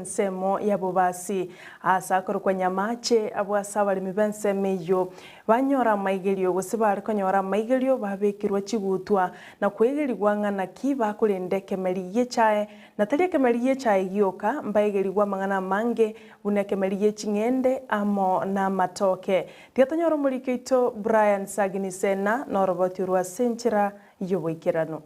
Ensemo ya Bobasi, aase akorokwa Nyamache, abwo ase abaremi b'ensemo eyio banyora amaigerio, gose bare konyora amaigerio babekirwe chigutwa na kwegerigwa ng'a naki bakorenda ekemeri gi'echae, na tari ekemeri gi'echae gioka, mbaegerigwe amang'ana amange buna ekemeri gie ching'ende amo namatoke. Tiga tonyore omoriki oito Brian Sagini Sena noroboti orwo ase enchera y'oboikeranu.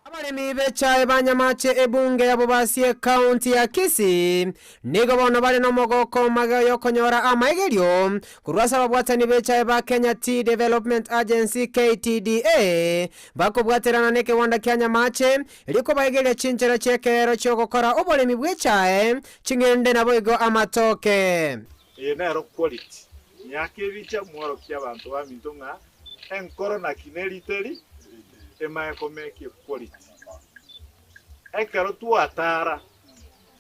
Abaremi b'echae ba Nyamache ebunge ya Bobasi ekaunti ya Kisii nigo bono bare nomogoko omage oyokonyora amaegerio korwa ase ababwatani b'echae ba Kenya Tea Development Agency, KTDA, bakobwaterana nekegwanda kia Nyamache erio kobaegeria chinchera chi'ekeero chi'ogokora oboremi bw'echae, ching'ende naboigo amatoke. Eye nero quality. Miaka ebicha mworokie abanto baminto ng'a enkoro naki neriteri emaye komekia equality. Ekero twatara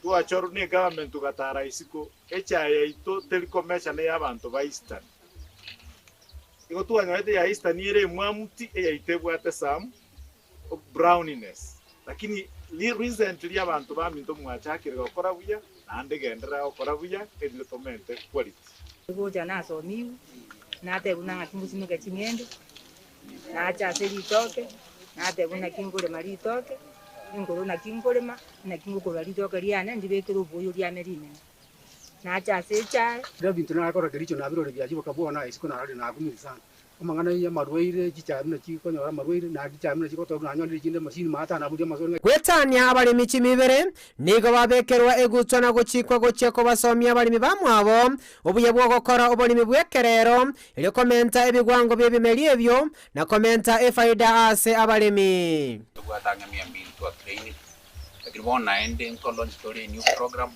twachorwa ne egovernment togatara isiko, echae yaito teri komesha ne ya abanto ba Eastern. Igo twanyorete ya Eastern ere emwamu ti, eyaito ebwate some browniness. Lakini recently abanto baminto mwachakire gokora buya naende genderera gokora buya erinde tomente quality. Gocha nasomigwe, natebwa buna ng'aki ngosimeka ching'ende, nacha ase ritoke, natebwa naki nkorema ritoke, enkoro naki nkorema, naki ngokorwa ritoke riane ndibekere obwoyo riane rinene. Nacha ase echae. Kera ebinto narakora Kericho nabirore biachia bokabua bono isiko nararire nakumire sana. Amang'ana y'amarwaire, chichae buna chikonyora amarwaire, na chichae buna chigotoka nanyorire chinde emashini maate anaburia amasore ng'a. Gwetania abaremi chimibere, nigo babekerwa egutwa na gochikwa gochia kobasomia abaremi bamwabo obuya bw'ogokora oboremi bw'ekerero, erio komenta ebigwango bi'ebimeri ebio, na komenta efaida ase abaremi. Tobwate ang'e mia mbili twa trainire, lakini bono naende nko launch tore a new program,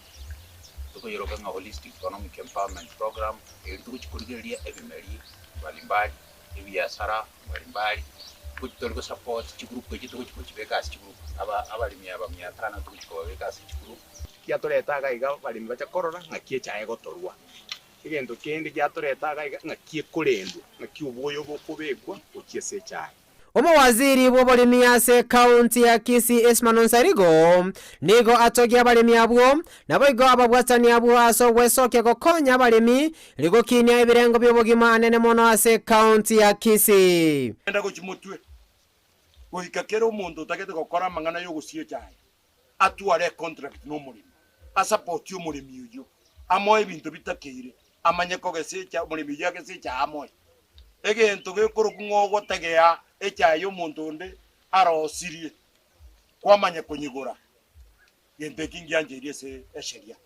tokoyeroka ng'a Holistic Economic Empowerment Program, erio togochia korigereria ebimeri mbalimbali, ebiasara mbalimbali, ngochi tori gosupport chigroup echio togochi gochibeka ase chigroup, aba abaremi aba mia tano togochi kobabeka ase chigroup. Giatoreta iga iga abaremi bache korora ng'aki echae egotorwa. Egento kende giatoreta iga iga ng'aki ekorendwa, ng'aki obwoyo bokobekwa gochia ase echae. Omowaziri bw'oboremi ase ekaunti ya Kisii Isman Onsarigo nigo atogia abaremi abwo naboigo ababwatani abwo ase ogwesokia gokonya abaremi rigokinia ebirengo bi'obogima anene mono ase ekaunti ya Kisii. Genda gochia motwe, goika kera omonto otagete gokora amang'ana y'ogosia echae atware econtract nomoremi, asapotie omoremi oyio, amoe ebinto bitakeire, amanye kogesa echae, omoremi oyio agese echae amoe. Egento gekorokwa ng'a ogotegea echae y'omonto onde arosirie, kwamanya konyigora, gento eki ngiancheirie ase esheria.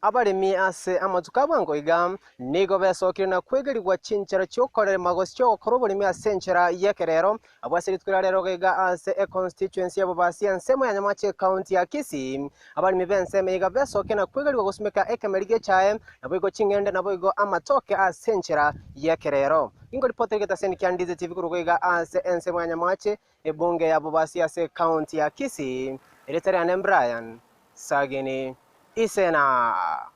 Abaremi ase amatuko a bwango iga nigo besokire na kwegerigwa chinchera chi'okorema gose chi'ogokora oboremi ase enchera y'ekerero. Abwo ase rituko ria rero iga ase econstituency ya Bobasi ensemo ya Nyamache ecounty ya Kisii, abaremi b'ensemo iga besokire na kwegerigwa gosimeka ekemeri gi'echae, naboigo ching'ende naboigo amatoke ase enchera y'ekerero. Inkoripotera egetaseni kia Ndizi TV korwa iga ase ensemo ya Nyamache, ebunge ya Bobasi ase ecounty ya Kisii, erieta riane Brian Sagini Isena.